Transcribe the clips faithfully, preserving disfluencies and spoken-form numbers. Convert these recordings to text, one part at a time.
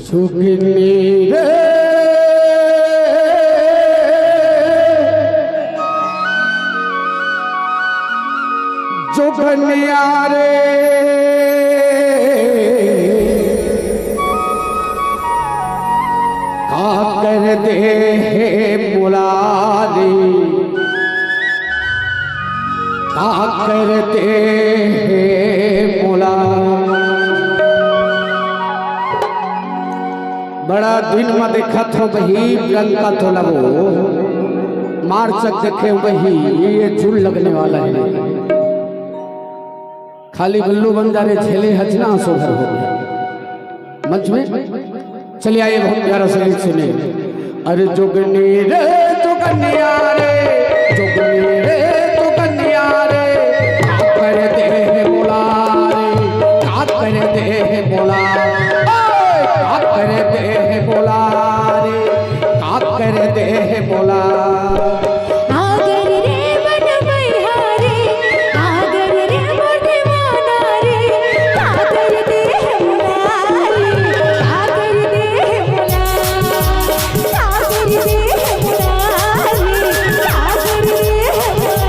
सुगनी रे जोगनिया रे, का कर दे हे मोला रे, का कर दे हे मोला। बड़ा दिन म देखत हों बही, लंका तो लगो, मार्च तक देखे हों बही, ये जून लगने वाला हे। खाली बल्लू बंजारे झेले हजना सो घर हो गया। मंच में चले आइए, बहुत प्यारा संगीत सुनिए। अरे जोगनी रे जोगनिया रे, जोगनी रे जोगनिया रे, का कर दे हे मोला रे, का कर दे हे मोला, ओए, का कर दे हे मोला रे, का कर दे हे मोला। आगर रे मन मैहारे, आगर रे मोर दीवाना रे, आगर दे हे मोला रे, आगर दे हे मोला, आगर दे हे मोला रे, आगर दे हे मोला।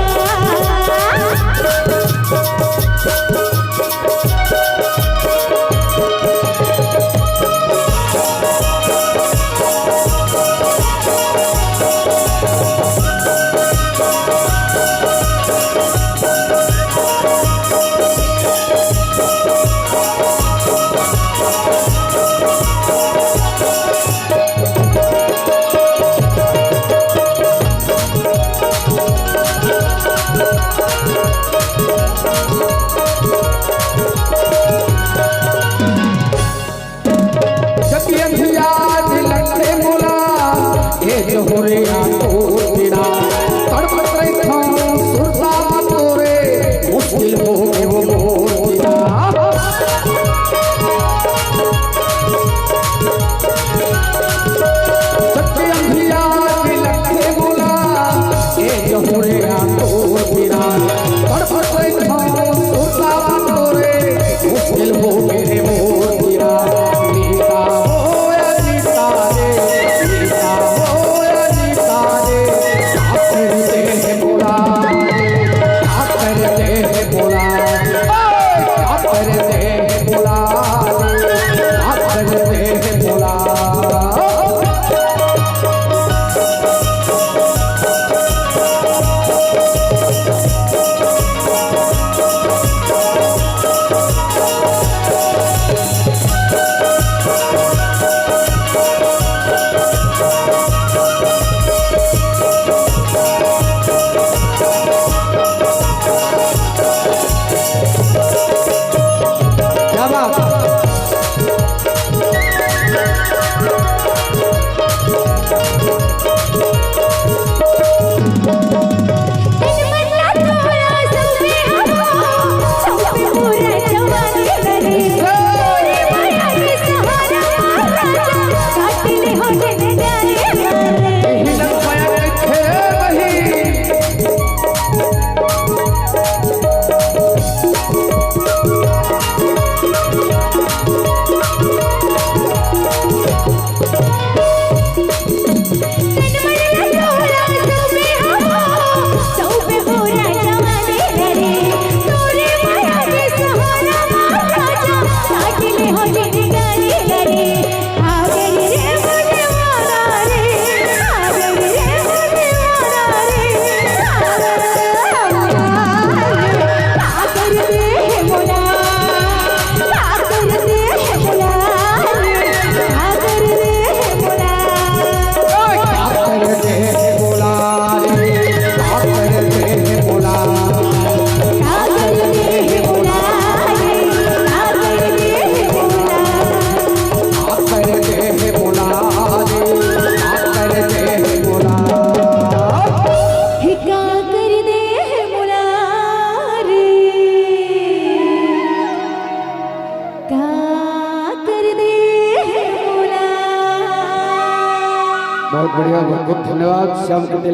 बढ़िया, बहुत बहुत धन्यवाद श्याम पटेल।